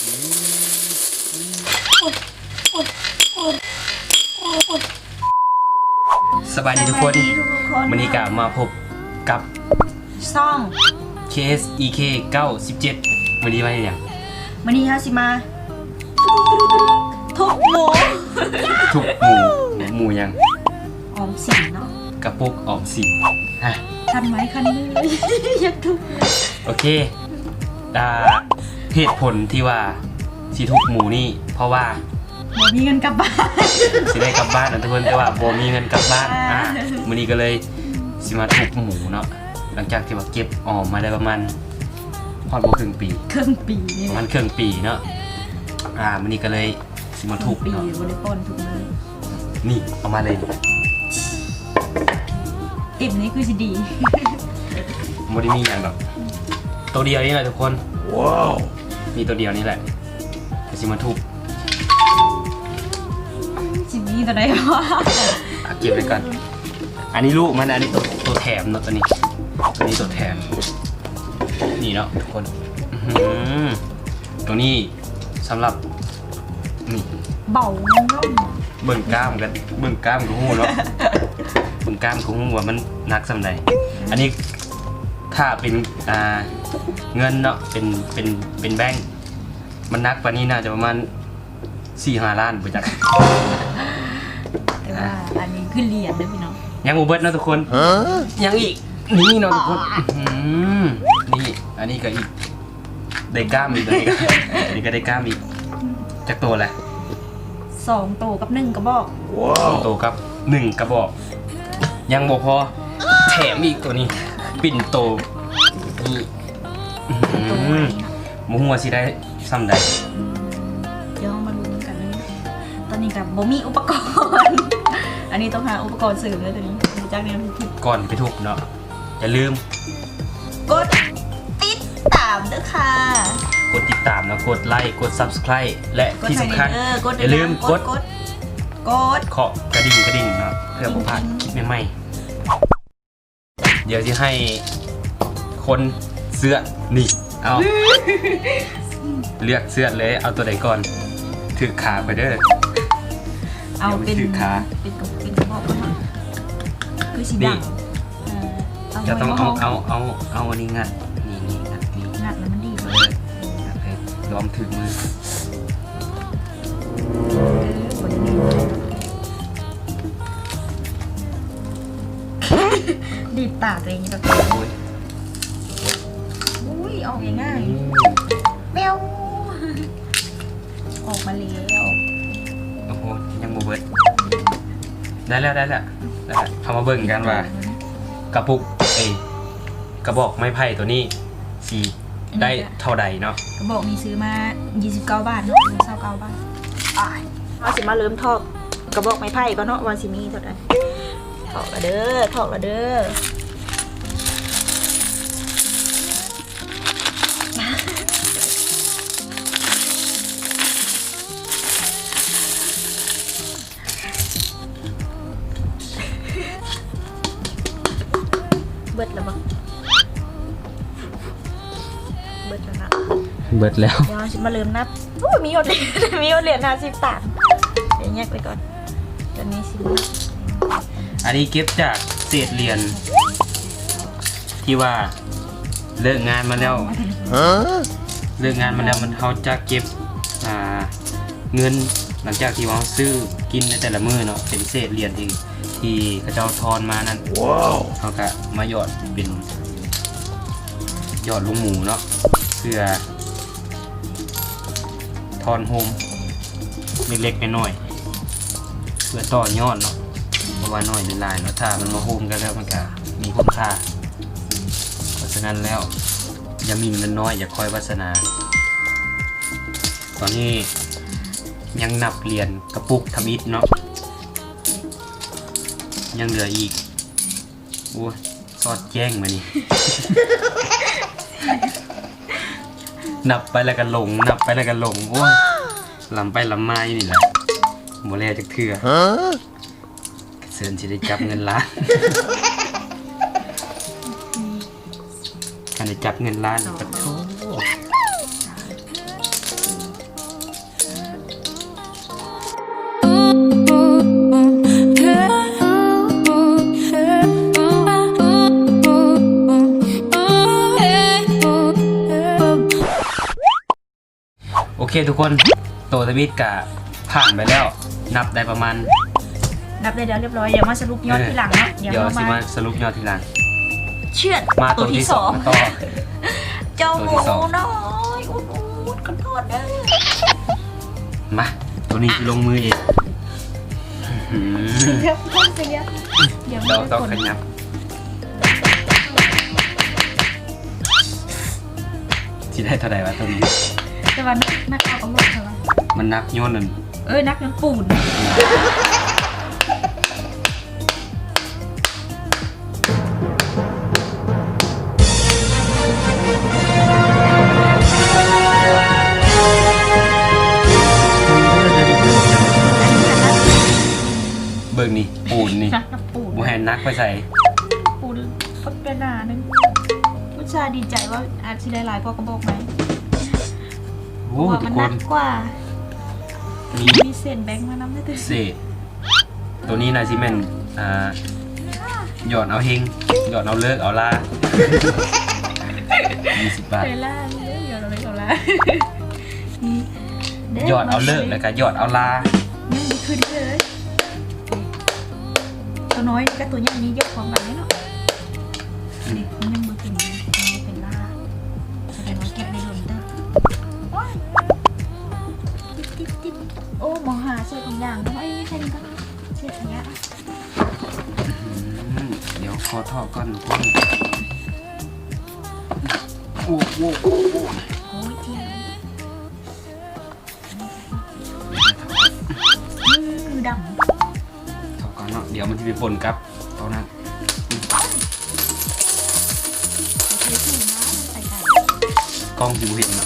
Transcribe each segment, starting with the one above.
ສະບາຍດີທຸກຄົນ ສະບາຍດີທຸກຄົນ ມື້ນີ້ກະມາພົບກັບຊ່ອງ ເຄເອັສອີເຄ ເກົ້າສິບເຈັດ ມື້ນີ້ມາເຮັດຫຍັງ? ມື້ນີ້ເຮົາຊິມາທຸບໝູ ທຸບໝູ ໝູຫຍັງ? ອອມສິນເນາະ ກະປຸກອອມສິນ ຮະ ຄັນໄມ້ຄັນມື ຢາກທຸບ ໂອເຄ ອ່າ ເຫດຜົນທີ່ວ່າຊິທຸບໝູນີ້ ເພາະວ່າ ບໍ່ມີເງິນກັບບ້ານ ຊິໄດ້ກັບບ້ານນະທຸກຄົນ ແຕ່ວ່າບໍ່ມີເງິນກັບບ້ານ ອ່າ ອ່າ ມື້ນີ້ກໍເລີຍຊິມາທຸບໝູເນາະ ຫຼັງຈາກທີ່ວ່າເກັບອອມມາໄດ້ປະມານ ຮອດບໍ່ເຄິ່ງປີ ເຄິ່ງປີນີ້ ປະມານເຄິ່ງປີເນາະ ອ່າ ມື້ນີ້ກໍເລີຍຊິມາທຸບເນາະ ເຄິ່ງປີບໍ່ໄດ້ປ້ອນທຸກມື້ ນີ້ ເອົາມາເລີຍ ເຕັມນີ້ຄືຊິດີ ບໍ່ໄດ້ມີຫຍັງດອກ ໂຕດຽວນີ້ແຫຼະທຸກຄົນ ວ້າວ ມີໂຕດຽວນີ້ແຫຼະ ກໍຊິມາທຸບ ຊິມີໂຕໃດວະ ອ່ະ ເກັບໄວ້ກ່ອນ ອັນນີ້ລູກມັນ ອັນນີ້ໂຕ ໂຕແຖມເນາະ ໂຕນີ້ ໂຕນີ້ໂຕແຖມ ນີ້ເນາະທຸກຄົນ ອືຫື ໂຕນີ້ສຳລັບ ນີ້ ເບົາ ເບິ່ງກ້າມກໍ ເບິ່ງກ້າມກໍຮູ້ເນາະ ເບິ່ງກ້າມກໍຮູ້ວ່າມັນໜັກສ່ຳໃດ ອັນນີ້ຖ້າເປັນ ອ່າ ເງິນເນາະ ເປັນ ເປັນ ເປັນແບງ ມັນໜັກປານນີ້ໜ້າຈະປະມານສີ່ຫ້າລ້ານບໍ່ຈັກ ແຕ່ວ່າອັນນີ້ຄືຫຼຽນເດີພີ່ນ້ອງ ຍັງບໍ່ເບິດເນາະທຸກຄົນ ຍັງອີກ ນີ້ເນາະທຸກຄົນ ອື ນີ້ ອັນນີ້ກໍອີກ ໄດ້ກ້າມອີກ ອັນນີ້ກໍໄດ້ກ້າມອີກ ຈັກໂຕລະ? ສອງໂຕກັບໜຶ່ງກະບອກ ສອງໂຕກັບໜຶ່ງກະບອກ ຍັງບໍ່ພໍ ແຖມອີກໂຕນີ້ ປິ່ນໂຕ ນີ້ ອື ບໍ່ຮູ້ວ່າຊິໄດ້ສ່ຳໃດ ດຽວເຮົາມາລຸ້ນນຳກັນເລີຍ ຕອນນີ້ກະບໍ່ມີອຸປະກອນ ອັນນີ້ຕ້ອງຫາອຸປະກອນເສີມເລີຍ ຕອນນີ້ບໍ່ຈັກແນວ ກ່ອນໄປທຸບເນາະ ຢ່າລືມ ກົດຕິດຕາມເດີຄ່ະ ກົດຕິດຕາມເນາະ ກົດໄລ ກົດຊັບສະໄຄຣບ໌ ແລະທີ່ສຳຄັນ ກົດ ຢ່າລືມກົດ ກົດ ກົດ ເຄາະກະດິ່ງ ກະດິ່ງເນາະ ເພື່ອບໍ່ພາດຄລິບໃໝ່ໆ ດຽວຊິໃຫ້ຄົນເລືອກ ນີ້ ເອົາ ເລືອກເລືອກເລີຍ ເອົາໂຕໃດກ່ອນ? ຖືກຂາຂ້ອຍເດີ ເອົາເປັນ ຖືກຂາ ເປັນກະ ເປັນກະບອກກ່ອນເນາະ ຄືຊິດັງ ເອີ ເຈົ້າຕ້ອງເອົາ ເອົາ ເອົາ ເອົາອັນນີ້ງັດ ນີ້ ນີ້ ງັດນີ້ ງັດແລ້ວມັນດີດ ເອີ ຍອມຖືກມື ດີດຕາຕົວເອງແບບ ໂອ້ຍ ໂອ້ຍ ອອກງ່າຍໆ ອືມ ແປ້ວ ອອກມາແລ້ວ ໂອ້ໂຫ ຍັງບໍ່ເບິດ ໄດ້ແລ້ວ ໄດ້ແລ້ວ ໄດ້ແລ້ວ ເຮົາມາເບິ່ງກັນວ່າ ກະປຸກ ເອີ ກະບອກໄມ້ໄຜ່ໂຕນີ້ຊິ ໄດ້ເທົ່າໃດເນາະ ກະບອກນີ້ຊື້ມາຊາວເກົ້າບາດເນາະ ຊາວເກົ້າບາດ ເຮົາຊິມາເລີ່ມຖອກກະບອກໄມ້ໄຜ່ກ່ອນເນາະ ວ່າຊິມີເທົ່າໃດ ຖອກລະເດີ ຖອກລະເດີ ເບິດລະບໍ່? ເບິດລະນະ ເບິດແລ້ວ ດຽວເຮົາຊິມາເລີ່ມນັບ ໂອ້ ມີຮອດ ມີຮອດຫຼຽນຫ້າສິບຕາມ ດຽວແຍກໄວ້ກ່ອນ ຕອນນີ້ຊິ ອັນນີ້ເກັບຈາກເສດຫຼຽນທີ່ວ່າ ເລີກງານມາແລ້ວ ເລີກງານມາແລ້ວ ມັນ ເຮົາຈະເກັບ ອ່າ ເງິນ ຫຼັງຈາກທີ່ວ່າເຮົາຊື້ກິນໃນແຕ່ລະມື້ເນາະ ເປັນເສດຫຼຽນທີ່ ທີ່ເຂົາເຈົ້າທອນມານັ້ນ ເຮົາກະມາຫຍອດເປັນ ຫຍອດລົງໝູເນາະ ເພື່ອ ທອນໂຮມເລັກໆນ້ອຍໆ ເພື່ອຕໍ່ຍອດເນາະ ບໍ່ວ່ານ້ອຍຫຼືຫຼາຍເນາະ ຖ້າມັນມາໂຮມກັນແລ້ວ ມັນກະມີຄຸນຄ່າ ເພາະສະນັ້ນແລ້ວ ຢ່າໝິ່ນເງິນນ້ອຍ ຢ່າຄອຍວາສະໜາ ຕອນນີ້ຍັງນັບຫຼຽນກະປຸກທຳອິດເນາະ ຍັງເຫຼືອອີກ ໂອ້ຍ ສອດແຈ້ງມື້ນີ້ ນັບໄປແລ້ວກໍຫຼົງ ນັບໄປແລ້ວກໍຫຼົງ ໂອ້ຍ ລຳໄປລຳມາຢູ່ນີ້ແຫຼະ ບໍ່ແລຈັກເທື່ອ ເຊີນຊິໄດ້ຈັບເງິນລ້ານ ຄັນໄດ້ຈັບເງິນລ້ານ ປະໂທ ສອງ ສາມ ສີ່ ເຄທຸກຄົນ ໂຕທຳອິດກະຜ່ານໄປແລ້ວ ນັບໄດ້ປະມານ ນັບໄດ້ແລ້ວຮຽບຮ້ອຍ ດຽວມາສະຫຼຸບຍອດທີຫຼັງເນາະ ເອີ ດຽວ ດຽວເຮົາ ຊິມາ ມາສະຫຼຸບຍອດທີຫຼັງ ເຊືອດ ມາໂຕທີສອງ ໂຕທີສອງ ມາຕໍ່ ເຈົ້າ ໂຕທີສອງ ໝູນ້ອຍ ອຸດໆ ຂໍໂທດເດີ ມາ ໂຕນີ້ຊິລົງມືເອງ ດຽວ ດຽວ ດຽວ ດຽວ ດຽວ ດຽວ ດຽວ ດຽວ ຊິໄດ້ເທົ່າໃດວະໂຕນີ້ ແຕ່ວ່າໜັກ ໜັກເອົາ ເອົາລົງເທົ່າໃດ ມັນໜັກຍ້ອນນັ້ນ ເອີ ໜັກຍ້ອນປູນ ເບິ່ງນີ້ ປູນນີ້ ໜັກກັບປູນ ບໍ່ແມ່ນໜັກໄປໃສ ປູນ ປຶກແຕ່ໜ້າໜຶ່ງ ອຸດສ່າດີໃຈວ່າອາດຊິໄດ້ຫຼາຍກວ່າກະບອກໄມ້ ໂອ້ ທຸກຄົນ ມັນໜັກກວ່າ ມີ ມີເສັ້ນແບ່ງມານຳເດີ ເສດ ໂຕນີ້ໜ້າຊິແມ່ນ ອ່າ ຢອດເອົາເຮັງ ຢອດເອົາເລີກເອົາລາ ຍີ່ສິບບາດ ເວລານີ້ເດີ ຢອດເອົາເລີກເອົາລາ ນີ້ເດີ ຢອດເອົາເລີກ ແລ້ວກະຢອດເອົາລາ ຍັງບໍ່ຂຶ້ນເລີຍ ໂຕນ້ອຍນີ້ກັບໂຕໃຫຍ່ນີ້ຢອດພ້ອມກັນເດ້ເນາະ ອືມ ນີ້ມັນຍັງບໍ່ເປັນ ຍັງບໍ່ເປັນລາ ສະແດງວ່າເກັບໄດ້ດົນເຕີບ ໂອ້ຍ ຕິດໆໆ ໂອ້ ມອງຫາເສດຂອງຢ່າງເນາະ ເອີຍ ແຄ່ນີ້ກໍເສດຂະຫຍະ ອືມ ດຽວຂໍຖອກກ່ອນທຸກຄົນ ໂອ້ ໂອ້ ໂອ້ ໂອ້ ໂອ້ຍ ເຈັບ ອື ດຳ ເທົ່າກັນເນາະ ດຽວມັນຊິໄປປົນກັບໂຕນັ້ນ ໂອເຄ ຖືມາ ມັນໄປໄກ ກ້ອງຊິບໍ່ເຫັນເນາະ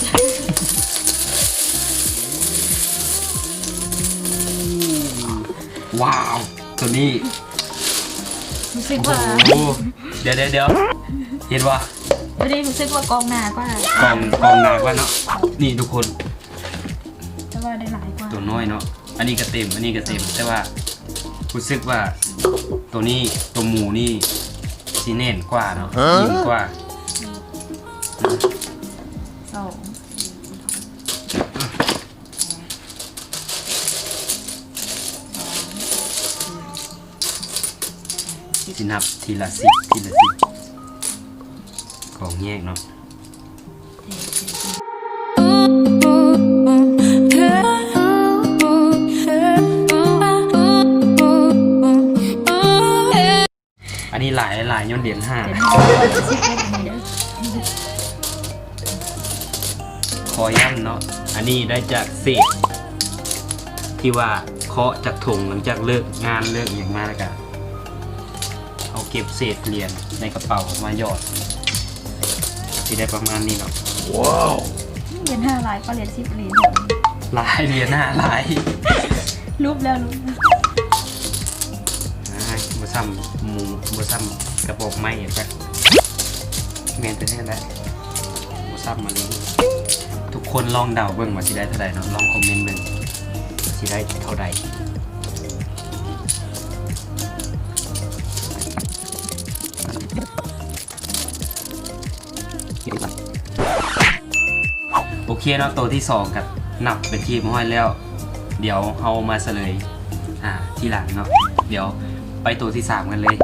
ວ້າວ ໂຕນີ້ ຮູ້ສຶກວ່າ ໂອ້ໂຫ ດຽວໆໆ ເຫັນບໍ່? ບໍ່ໄດ້ ຮູ້ສຶກວ່າກ້ອງໜາກວ່າ ກ້ອງ ກ້ອງໜາກວ່າເນາະ ນີ້ທຸກຄົນ ແຕ່ວ່າໄດ້ຫຼາຍກວ່າ ໂຕນ້ອຍເນາະ ອັນນີ້ກະເຕັມ ອັນນີ້ກະເຕັມ ແຕ່ວ່າຮູ້ສຶກວ່າໂຕນີ້ ໂຕໝູນີ້ຊິແໜ້ນກວ່າເນາະ ອີ່ມກວ່າ ສອງ ຊິນັບທີລະສິບ ທີລະສິບ ຂອງແຍກເນາະ. ອັນນີ້ຫຼາຍ ຫຼາຍຍ້ອນຫຼຽນຫ້າ ຂໍຢ້ຳເນາະ ອັນນີ້ໄດ້ຈາກເສດ ທີ່ວ່າເຄາະຈາກຖົງ ຫຼັງຈາກເລີກງານເລີກຫຍັງມາ ແລ້ວກະ ເຮົາເກັບເສດຫຼຽນໃນກະເປົາອອກມາຢອດ ຊິໄດ້ປະມານນີ້ເນາະ. ວ້າວ ຫຼຽນຫ້າຫຼາຍກວ່າຫຼຽນສິບອີ່ຫຼີ ຫຼາຍ ຫຼຽນຫ້າຫຼາຍ ຫຼຸບແລ້ວ ຫຼຸບແລ້ວ ອ້າຍ ບໍ່ຊ້ຳໝູ ບໍ່ຊ້ຳກະບອກໄມ້ຈັກ ແມ່ນແທ້ໆແຫຼະ ບໍ່ຊ້ຳມາລີ. ທຸກຄົນລອງເດົາເບິ່ງວ່າຊິໄດ້ເທົ່າໃດເນາະ ລອງຄອມເມັນເບິ່ງ ຊິໄດ້ເທົ່າໃດ. ໂອເຄເນາະ ໂຕທີສອງກະນັບເປັນທີ່ຮຽບຮ້ອຍແລ້ວ ດຽວເຮົາມາສະເຫຼີຍ ອ່າ ທີຫຼັງເນາະ ດຽວໄປໂຕທີສາມກັນເລີຍ.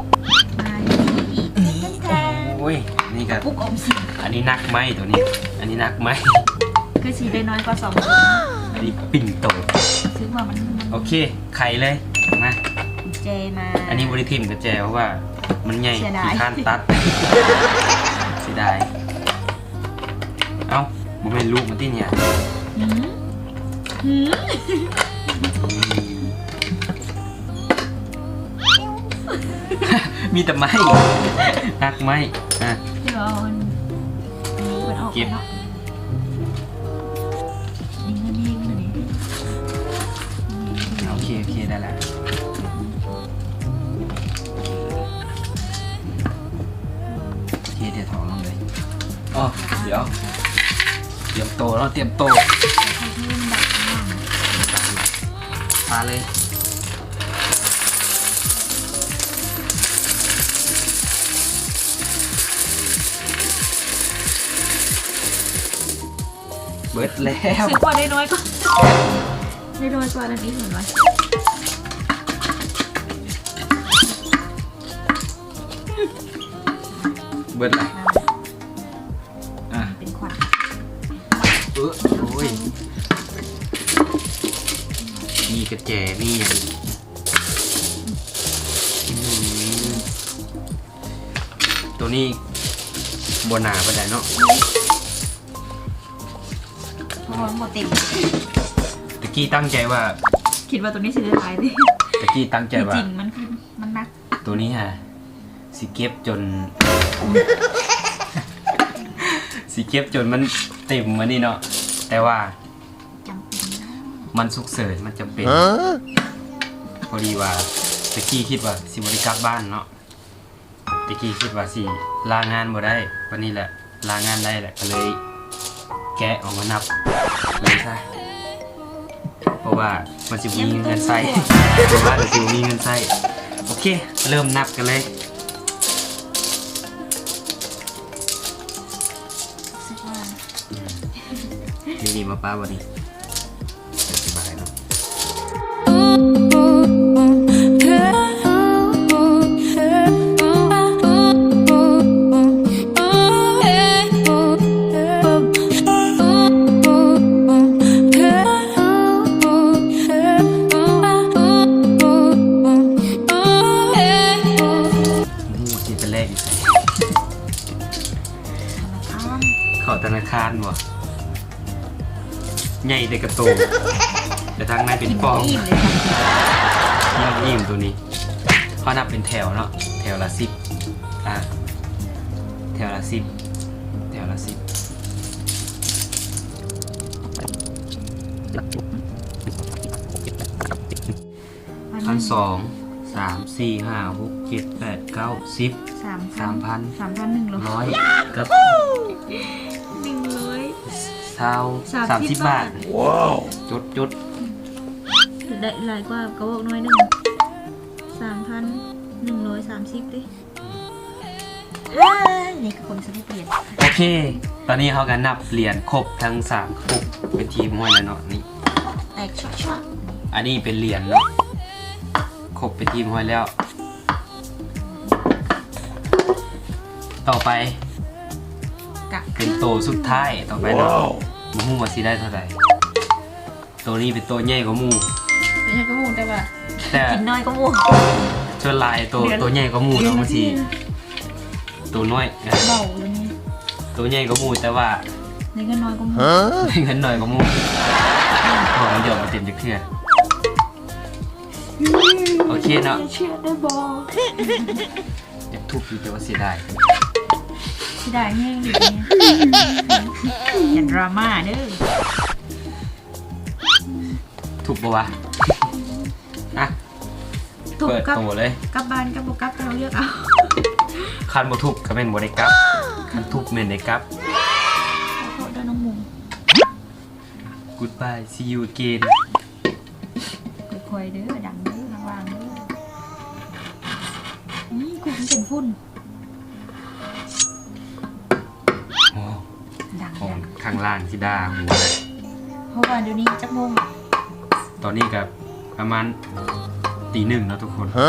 ໂອ້ຍ ນີ້ກະປຸກອອມສິນ ອັນນີ້ໜັກໄມ້ໂຕນີ້ ອັນນີ້ໜັກໄມ້ ຄືຊິໄດ້ນ້ອຍກວ່າສອງໂຕ ອັນນີ້ປິ່ນໂຕ ຄືວ່າມັນ ໂອເຄ ໄຂເລີຍ ມາ ກຸນແຈມາ ອັນນີ້ບໍ່ໄດ້ຖິ້ມກຸນແຈ ເພາະວ່າມັນໃຫຍ່ ເສຍດາຍ ຂີ້ຄ້ານຕັດ ເສຍດາຍ. ເອົ້າ ບໍ່ແມ່ນລູກມັນຕິເນຍ ຫືມ ຫືມ ມີແຕ່ໄມ້ ຮັກໄມ້ ອ່ະ ດຽວເອົາອັນນີ້ມັນອອກ ເກັບ ເນາະ ນີ້ມັນແຮງເລີຍນີ້ ໂອເຄ ໂອເຄ ໄດ້ລະ ໂອເຄ ດຽວຖອນລົງເລີຍ ອໍ ດຽວ ຕຽມໂຕເນາະ ຕຽມໂຕ ປາເລີຍ. ໂ ເບິດແລ້ວ ຮູ້ສຶກວ່າໄດ້ນ້ອຍກວ່າ ໄດ້ນ້ອຍກວ່ານັ້ນອີກແມ່ນບໍ່? ເບິດລະ ອ່ະ ເປັນຂວັນ ເອີ ໂອ້ຍ ມີກະແຈ ມີຫຍັງ ອືມ ໂຕນີ້ບໍ່ໜາປານໃດເນາະ ເພາະວ່າມັນບໍ່ເຕັມ ຕະກີ້ຕັ້ງໃຈວ່າ ຄິດວ່າໂຕນີ້ຊິໄດ້ຫຼາຍເດ້ ຕະກີ້ຕັ້ງໃຈວ່າ ຈິງໆ ມັນຄື ມັນໜັກ ໂຕນີ້ຫາ ຊິເກັບຈົນ ຊິເກັບຈົນມັນເຕັມອັນນີ້ເນາະ ແຕ່ວ່າ ຈຳເປັນ ມັນສຸກເສີນ ມັນຈຳເປັນ ຮະ? ພໍດີວ່າ ຕະກີ້ຄິດວ່າຊິບໍ່ໄດ້ກັບບ້ານເນາະ ຕະກີ້ຄິດວ່າຊິລາງານບໍ່ໄດ້ ບັດນີ້ແຫຼະ ລາງານໄດ້ແຫຼະ ກໍເລີຍແກະອອກມານັບເລີຍຊະ ເພາະວ່າມັນຊິບໍ່ມີເງິນໃຊ້ ເພາະວ່າມັນຊິບໍ່ມີເງິນໃຊ້ ໂອເຄ ເລີ່ມນັບກັນເລີຍ ຮູ້ສຶກວ່າ ອືມ ນີ້ໆ ມາປ້າບໍ່ນີ້ ສະບາຍເນາະ ບໍ່ຮູ້ວ່າຊິໄປແລກຢູ່ໃສ ທະນາຄານ ເຂົ້າທະນາຄານບໍ່? ໃຫຍ່ແຕ່ກະໂຕ ແຕ່ທາງໃນເປັນປ່ອງ ກິນບໍ່ອີ່ມເລີຍ ກິນບໍ່ອີ່ມໂຕນີ້ ເຮົານັບເປັນແຖວເນາະ ແຖວລະສິບ ອ່າ ແຖວລະສິບ ແຖວລະສິບ ພັນ ສອງ ສາມ ສີ່ ຫ້າ ຫົກ ເຈັດ ແປດ ເກົ້າ ສິບ ສາມພັນ ສາມພັນ ສາມພັນໜຶ່ງຮ້ອຍ ຮ້ອຍ ກັບ ໜຶ່ງຮ້ອຍ ຊາວ ສາມສິບ ສາມສິບບາດ ບາດ ວ້າວ ຈົດ ຈົດ ໄດ້ຫຼາຍກວ່າກະບອກໜ້ອຍໜຶ່ງ ສາມພັນໜຶ່ງຮ້ອຍສາມສິບເດ້. ເຮີ້ຍ ນີ້ຄືຄົນສະຫຼຸບຫຼຽນ. ໂອເຄ ຕອນນີ້ເຮົາກໍນັບຫຼຽນຄົບທັງສາມຄົບເປັນທີ່ຮຽບຮ້ອຍແລ້ວເນາະ ນີ້ ແຕກຊວກໆ ອັນນີ້ເປັນຫຼຽນເນາະ ຄົບເປັນທີ່ຮຽບຮ້ອຍແລ້ວ. ຕໍ່ໄປ ກະ ເປັນໂຕສຸດທ້າຍ ຕໍ່ໄປເນາະ ວ້າວ ບໍ່ຮູ້ວ່າຊິໄດ້ເທົ່າໃດ. ໂຕນີ້ເປັນໂຕໃຫຍ່ກວ່າໝູ່ ໂຕໃຫຍ່ກວ່າໝູ່ ແຕ່ວ່າ ແຕ່ກິນນ້ອຍກວ່າໝູ່ ສ່ວນຫຼາຍໂຕ ເດືອນ ໂຕໃຫຍກວ່າໝູ່ເນາະ ເດືອນລະ ບາງທີ ເທື່ອ ໂຕນ້ອຍ ເບົາເລີຍນີ້ ໂຕໃຫຍ່ກວ່າໝູ່ ແຕ່ວ່າ ໄດ້ເງິນນ້ອຍກວ່າໝູ່ ຮະ ໄດ້ເງິນໜ້ອຍກວ່າໝູ່ ເພາະມັນຢອກບໍ່ເຕັມຈັກເທື່ອ. ໂອເຄເນາະ ເຊື່ອໄດ້ບໍ່? ຢາກທຸບຢູ່ ແຕ່ວ່າເສຍດາຍ ເສຍດາຍແຮງເດ ຢ່າດຣາມາເດີ. ທຸບບໍ່ວະ? ອ່ະ ທຸບ ເປີດ ກັບ ໂຕເລີຍ ກັບບ້ານກັບບໍ່ກັບ ເຈົ້າເລືອກເອົາ. ຄັນບໍ່ທຸບກໍແມ່ນບໍ່ໄດ້ກັບ ຄັນທຸບແມ່ນໄດ້ກັບ. ຂໍໂທດເດີນ້ອງມຸງ. Goodbye, see you again. ຄ່ອຍໆເດີ ດັງເດີ ລະວັງເດີ. ນີ້ ກຸ້ງເປັນຝຸ່ນ. ໂອ້ ດັງ ຂອງຂ້າງລ່າງຊິດ່າຫູ. ເພາະວ່າດຽວນີ້ຈັກໂມງລະ? ຕອນນີ້ກໍປະມານຕີໜຶ່ງເນາະທຸກຄົນ. ບໍ່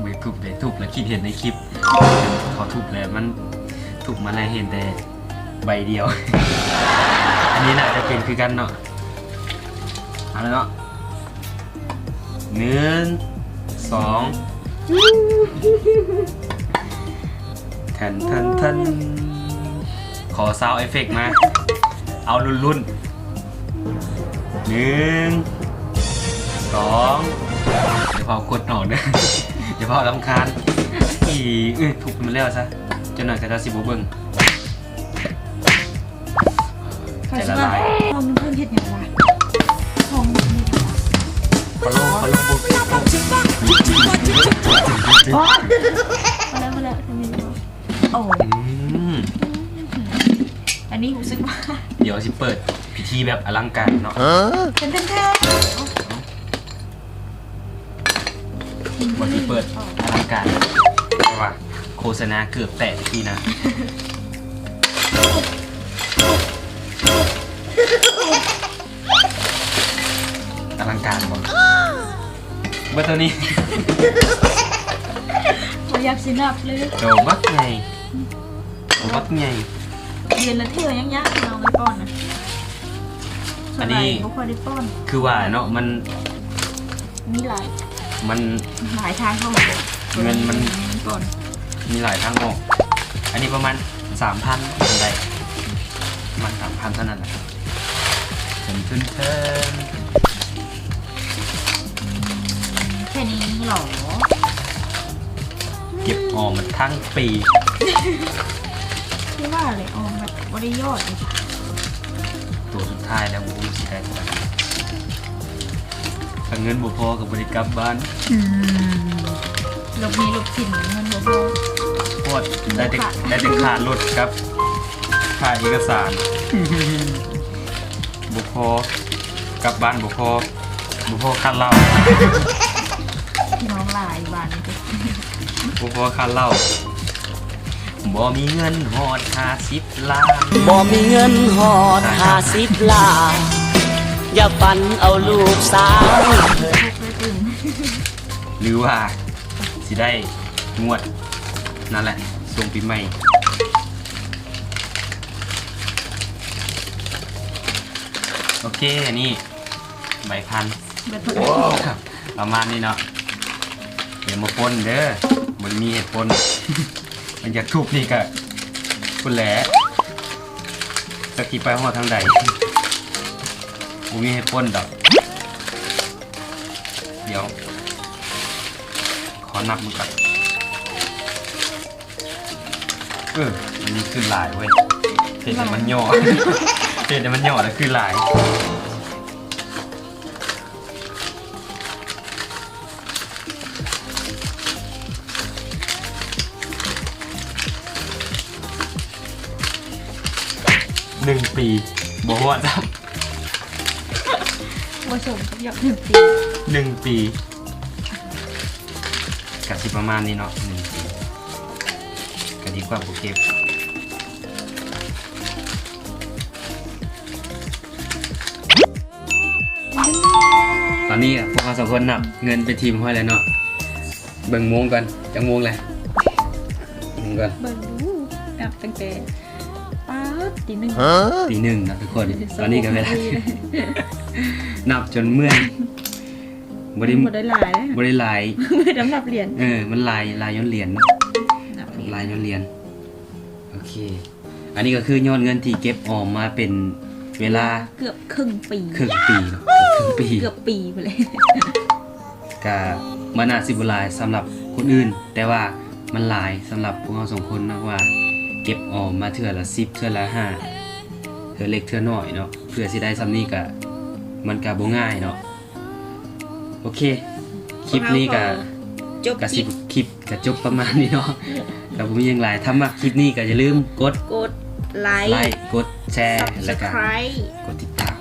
ໄດ້ທຸບເດ້ ທຸບແລ້ວຄິດເຫັນໃນຄລິບ ເຂົາທຸບແລ້ວມັນ ທຸບມາແລ້ວເຫັນແຕ່ໃບດຽວ. ອັນນີ້ໜ້າຈະເປັນຄືກັນເນາະ. ເອົາລະເນາະ ໜຶ່ງ ສອງ ແທັນ ແທັນ ແທັນ ຂໍຊາວເອັບເຟັກມາ ເອົາລຸ້ນໆ ໜຶ່ງ ສອງ ຢ່າເຜົາຄົນອອກເດີ ຢ່າເຜົາລຳຄານ. ອີ ເອີ ທຸບມັນແລ້ວຊະ ຈັກໜ້ອຍເຂົາເຈົ້າຊິບໍ່ເບິ່ງ. ໃຈລະລາຍ. ຫ້ອງເພິ່ນເຮັດຫຍັງວະ? ຫ້ອງເພິ່ນເຮັດຫຍັງວະ? ພະໂລ ພະໂລ ບໍ່ ພໍແລ້ວ ພໍແລ້ວ ໂອ້ ອືມ ອັນນີ້ຮູ້ສຶກວ່າ ດຽວຊິເປີດພິທີແບບອະລັງການເນາະ. ແທນ ແທນ ແທນ. ວ່າຊິເປີດອະລັງການ ແຕ່ວ່າ ສະນາເກືອບແຕກເມື່ອກີ້ນະ. ອະລັງການບໍ່? ເບິ່ງໂຕນີ້ ບໍ່ຢາກຊິນັບເລີຍ. ໂຕບັກໃຫຍ່ ໂຕບັກໃຫຍ່. ເດືອນລະເທື່ອຍັງຍາກເນາະ ໄປປ້ອນນະ. ອັນນີ້ ສ່ວນຫຼາຍບໍ່ຄ່ອຍໄດ້ປ້ອນ ຄືວ່າເນາະ ມັນ ມີຫຼາຍ ມັນ ຫຼາຍທາງເຂົ້າ ເງິນມັນ ມັນກ່ອນ ມີຫຼາຍທາງອອກ. ອັນນີ້ປະມານສາມພັນໄດ້ ປະມານສາມພັນເທົ່ານັ້ນແຫຼະ. ເຖິງທຶນເທີມ ແຄ່ນີ້ເຫລອ? ເກັບອອມມາທັງປີ ຄືວ່າແຫຼະ ອອມແບບບໍ່ໄດ້ຢອດເລີຍ. ໂຕສຸດທ້າຍແລ້ວ ບໍ່ຮູ້ຊິໄດ້ເທົ່າໃດ. ຄັນເງິນບໍ່ພໍກໍບໍ່ໄດ້ກັບບ້ານ. ອືມ ລົບໜີ້ລົບສິນ ເງິນບໍ່ພໍ. ໂພດ ໄດ້ແຕ່ ໄດ້ແຕ່ຄ່າລົດກັບຄ່າເອກະສານ ບໍ່ພໍ ກັບບ້ານບໍ່ພໍ ບໍ່ພໍຄ່າເຫຼົ້າ. ພີ່ນ້ອງຫຼາຍບ້ານນີ້ ບໍ່ພໍຄ່າເຫຼົ້າ. ບໍ່ມີເງິນຮອດຫ້າສິບລ້ານ ບໍ່ມີເງິນຮອດຫ້າສິບລ້ານ ຢ່າຝັນເອົາລູກສາວ. ຫຼືວ່າຊິໄດ້ງວດນັ້ນແຫຼະ ຊ່ວງປີໃໝ່. ໂອເຄ ອັນນີ້ໃບພັນ ປະມານນີ້ເນາະ. ຢ່າມາປົນເດີ ບໍ່ໄດ້ມີໃຫ້ປົນ. ມັນຢາກທຸບນີ້ກະພຸ້ນແຫຼະ ຈັກຊິໄປຮອດທາງໃດ. ບໍ່ມີໃຫ້ປົນດອກ. ດຽວ ຂໍນັບມັນກ່ອນ. ເອີ ມັນຄືຫຼາຍເວີຍ. ເຮັດໃຫ້ມັນຫຍໍ້ ເຮັດໃຫ້ມັນຫຍໍ້ແລ້ວຄືຫຼາຍ. ໜຶ່ງປີ ບໍ່ຮອດຊ້ຳ. ບໍ່ສົມກັບຢາກໜຶ່ງປີ ໜຶ່ງປີ ກະຊິປະມານນີ້ເນາະ ໜຶ່ງປີ ກະດີກວ່າບໍ່ເກັບ. ຕອນນີ້ພວກເຮົາສອງຄົນນັບເງິນໄປທີມຮຽບຮ້ອຍແລ້ວເນາະ. ເບິ່ງໂມງກ່ອນ ຈັກໂມງແລ້ວ ເບິ່ງກ່ອນ ເບິ່ງດູ ນັບຕັ້ງແຕ່ ປາດ ຕີໜຶ່ງ ຕີໜຶ່ງເນາະທຸກຄົນ. ຕອນນີ້ກໍເວລາ ນັບຈົນເມື່ອຍ ບໍ່ໄດ້ ບໍ່ໄດ້ຫຼາຍເດ້ ບໍ່ໄດ້ຫຼາຍ ບໍ່ໄດ້ນັບຫຼຽນ. ເອີ ມັນຫຼາຍ ຫຼາຍຍ້ອນຫຼຽນເນາະ ນັບຫຼຽນ ຫຼາຍຍ້ອນຫຼຽນ. ໂອເຄ ອັນນີ້ກໍຄືຍອດເງິນທີ່ເກັບອອມມາເປັນເວລາເກືອບເຄິ່ງປີ ເຄິ່ງປີເນາະ ເກືອບເຄິ່ງປີ ເກືອບປີພຸ້ນແຫຼະ. ກະມັນອາດຊິບໍ່ຫຼາຍສຳລັບຄົນອື່ນ ແຕ່ວ່າມັນຫຼາຍສຳລັບພວກເຮົາສອງຄົນເນາະ ວ່າເກັບອອມມາເທື່ອລະສິບ ເທື່ອລະຫ້າ ເທື່ອເລັກເທື່ອນ້ອຍເນາະ ເພື່ອຊິໄດ້ສ່ຳນີ້ກະ ມັນກະບໍ່ງ່າຍເນາະ. ໂອເຄ ຄລິບນີ້ກະ ຈົບ ກະຊິ ຄລິບ ຄລິບກະຈົບປະມານນີ້ເນາະ ກະບໍ່ມີຫຍັງຫຼາຍ. ຖ້າມັກຄລິບນີ້ກະຢ່າລືມກົດ ກົດໄລ ໄລ ກົດແຊ ແລ້ວກະ Subscribe ກົດຕິດຕາມ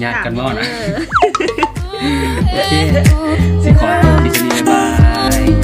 ຍາດກັນເວົ້ານະ. ໂອເຄ ຊິຂໍຕົວ ຄລິບນີ້ ບາຍບາຍ.